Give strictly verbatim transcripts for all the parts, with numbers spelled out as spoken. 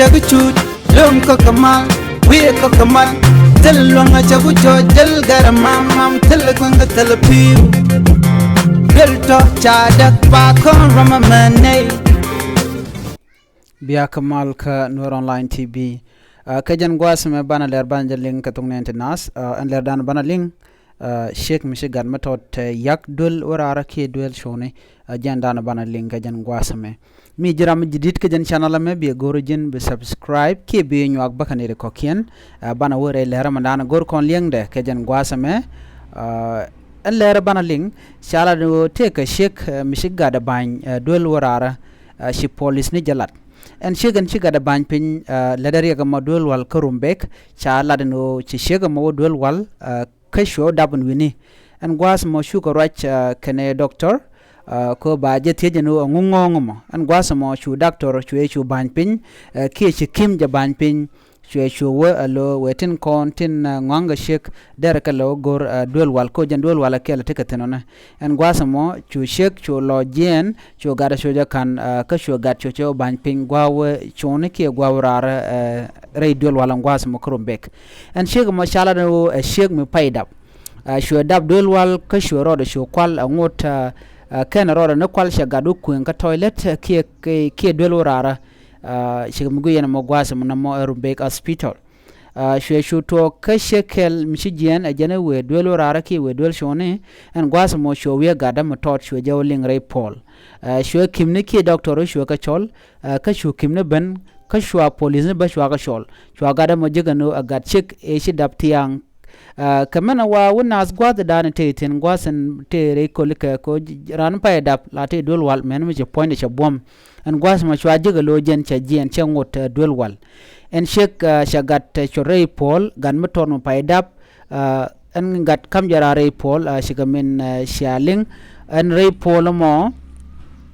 Cɛ bi cuut lo̱ŋ kä kɛ mal, wi̱i̱ kä kɛ mal. Thil luäŋ a cɛ ku cɔɔc, thil gɛr a mam mam, thil kueŋ kä thil pi̱i̱u. Thil tɔ ca däk pa kɔn ram a mɛn nɛy. Bia kɛ mal kä Nuer Online T V. Ah, kä jɛn gua̱a̱th mɛ banɛ lɛr banɛ jɛ liŋ kɛ thok nɛn ti nath. Ah, ɛn lɛr dan banɛ liŋ, ah, ciek mi ci gat mi tɔt, eh, yak duel wä raarä kiɛ duel cuni. Ah, jɛn dan banɛ liŋ kɛ jɛn gua̱a̱th mɛ. Mi ji̱ ram mi ji̱ di̱t kɛ jɛn channel mɛ, bi go̱r ji̱n bi subscribe kiɛ bi nyuak bä kɛ ni ri kɔkiɛn. Ah, banɛ wä rɛy lɛr mɛ dan go̱r kɔn liɛŋdɛ kɛ jɛn gua̱a̱th mɛ. Ah, ɛn lɛr banɛ liŋ, ca lat ni wä tëëkɛ ciek, eh, mi ci gat ɛ ba̱ny, eh, duel wä raarä. Ah, ci police ni jɛ lat. Ɛn ciek ɛn ci gat ɛ ba̱ny piny, ah, lätdɛ riɛk ɛmɔ duel wal kä Rumbek, ca lat ɛn ɣöö ci ciek ɛmɔ wä duel wal, ah, kä cuɛ wä dap ɛn wi̱ni. Ɛn gua̱a̱th ɛmɔ cukɛ ruac, ah, kɛnɛ doctor, ah, kɛ ɣöö ba jɛ thiec ɛn ɣöö ɛŋu ŋɔ̱ɔ̱ŋ ɛmɔ. Ɛn gua̱a̱th ɛmɔ cu doctor cuɛ cu ba̱ny piny, ah, kiɛ ci kim jɛ ba̱ny piny. Cuɛ cu wä alo wee tin kɔn tin, ah, ŋɔaŋ kɛ ciek derɛ kɛ lɛ wä go̱r, ah, duel wal, ko jɛn duel wal a kɛl a tekɛ thin ɔnɛ. Ɛn gua̱a̱th ɛmɔ cu ciek cu lɔ jiɛɛn, cu gat a cu jɛ ka̱n, ah, kä cu gat cu cɛ wä ba̱ny piny gua̱a̱ wä cuni kiɛ gua̱a̱ wä raar, ah, rɛy duel wal ɛn gua̱a̱th ɛmɔ kä Rumbek. Ɛn ciek ɛmɔ ca lat ɛn ɣöö ɛ ciek mi pay dap. Ah, cuɛ dap duel wal kä cuɛ rɔɔdɛ cu kual, ah, ŋot, ah, ah, kɛn rɔɔdɛ ni kual cɛ gat wä kueŋ kä toilet, ah, kiɛ, kiɛ, kiɛ duel wä raarä. Ah, ciek mi guic ɛn ɛmɔ gua̱a̱th ɛmɔ nɔmɔ ɛ Rumbek Hospital. Ah, cuɛ cu tuɔɔk kä ciek kɛl mi ci jiɛɛn ɛ jɛn i̱ wëë duel wä raarä kiɛ wëë duel cuni. Ɛn gua̱a̱th ɛmɔ cuɛ wi̱i̱ gatdä mi tɔt cuɛ jɛ wä liŋ rɛy puɔl. Ah, cuɛ kimni kiɛ doctor cuɛ kɛ cɔl, ah, kä cu kimni ben, kä cua police ni bä cua kɛ cɔl. Cua gatdä mɔ jek ɛn ɣöö ɛ gat ciek ëë ci dap thia̱a̱ŋ. Ah, kɛ mɛn ɛ wa wä naath gua̱a̱th dan tëë thi̱n gua̱a̱th ɛn tëë rɛy kölikɛ kɛ ɣöö raan pay dap la tëë duel wal mɛn mi ci puɔ̱nydɛ cɛ buɔ̱m. Ɛn gua̱a̱th mɔ cua jek ɛ lo̱o̱ jɛn cɛ jiɛɛn cɛ ŋot, ah, duel wal. Ɛn ciek, ah, cɛ gat, ah, cot rɛy puɔl, gat mi tɔt mi pay dap, ah, ɛn gat kam jɛ raar rɛy puɔl, ah, cikɛ min, ah, cia liŋ. Ɛn rɛy puɔl ɛmɔ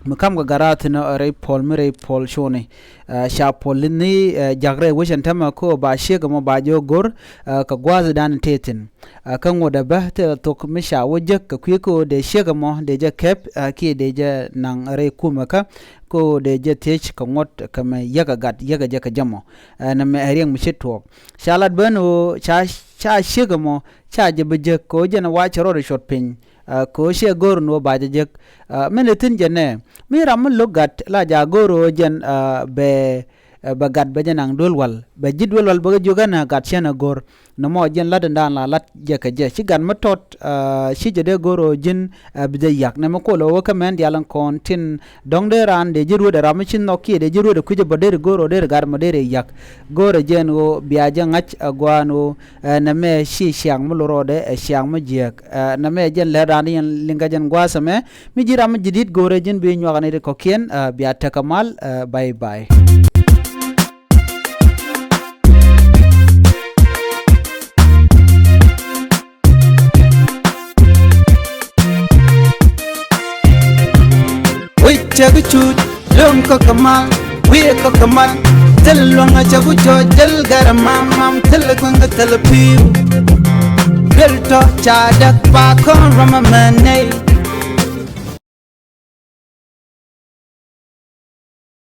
mi kam kɛ gat raar thi̱n, ah, rɛy puɔl mi rɛy puɔl cuni. Ah, ca puɔl ni, ah, jak rɛy wecɛn tämɛ ko ba ciek ɛmɔ ba jɛ wä go̱r, ah, kɛ gua̱a̱th dan tëë thi̱n. Ah, kä ŋot ɛ bä thilɛ thok mi ca wä jek kɛ kui̱ kä ɣöö dee ciek ɛmɔ dee jɛ kɛp, ah, kiɛ dee jɛ naŋ rɛy kumɛ kä, kä ɣöö dee jɛ thiec kɛ ŋot kɛ mɛ yäk ɛ gat yäk ɛ jɛ kɛ jɛ mɔ. Ah, nɛmɛ ɛ riɛŋ mi ci tuɔɔk. Ca lat ben ɣöö ca, ca ciek ɛmɔ ca jɛ bi jek kɛ ɣöö jɛn ɛ wa cɛ rɔɔdɛ cuɔt piny. Ah, kɛ ɣöö ciɛ go̱r ni ɣöö ba jɛ jek. Ah, min ɛ thi̱n jɛ nɛ mi ram mi lo̱k gat la jaak go̱r ɣöö jɛn, ah, bɛ, ah, bɛ gat bɛ jɛ naŋ duel wal. Bɛ ji̱ duel wal bɛ kɛ jiök ɛn ɛ gat cɛn ɛ go̱r. Nɔmɔ jɛn lat in daan la lat jɛ kɛ jɛ. Ci gat mi tɔt, ah, ci jɛ dee go̱r ɣöö ji̱n, ah, bi jɛ yak. Nɛmɛ kol ɛ wä kä mɛn diaal in kɔn tin dɔ̱ŋ dee raan dee ji̱ ruet ɛ ram mi ci nhɔk kiɛ dee ji̱ ruet ɛ kui̱c ɛ bä deri go̱r ɣöö deri gat mɔ deri yak. Go̱r ɛ jɛn ɣöö bia jɛ ŋa̱c ɛ gua̱a̱n ɣöö, ah, nɛmɛ ci ciaŋ mi lo̱r rɔɔdɛ ɛ ciaŋ mi jiääk. Ah, nɛmɛ jɛn lɛr raan yɛn liŋ kɛ jɛn gua̱a̱th ɛmɛ. Mi ji̱ ram mi ji̱ di̱t go̱rɛ ji̱n bi nyuak ni ri kɔ̱kiɛn, ah, bia tekɛ mal, ah, bye bye. Wi̱c cɛ bi cuut lo̱ŋ kɔ̱k kɛ mal, wi̱i̱ kɔ̱k kɛ mal. Thil luäŋ a cɛ bi cɔɔc, thil gɛr a mam mam, thil kueŋ kɛ thil pi̱i̱u. Thil tɔ ca däk pa kɔn ram a mɛn nɛy.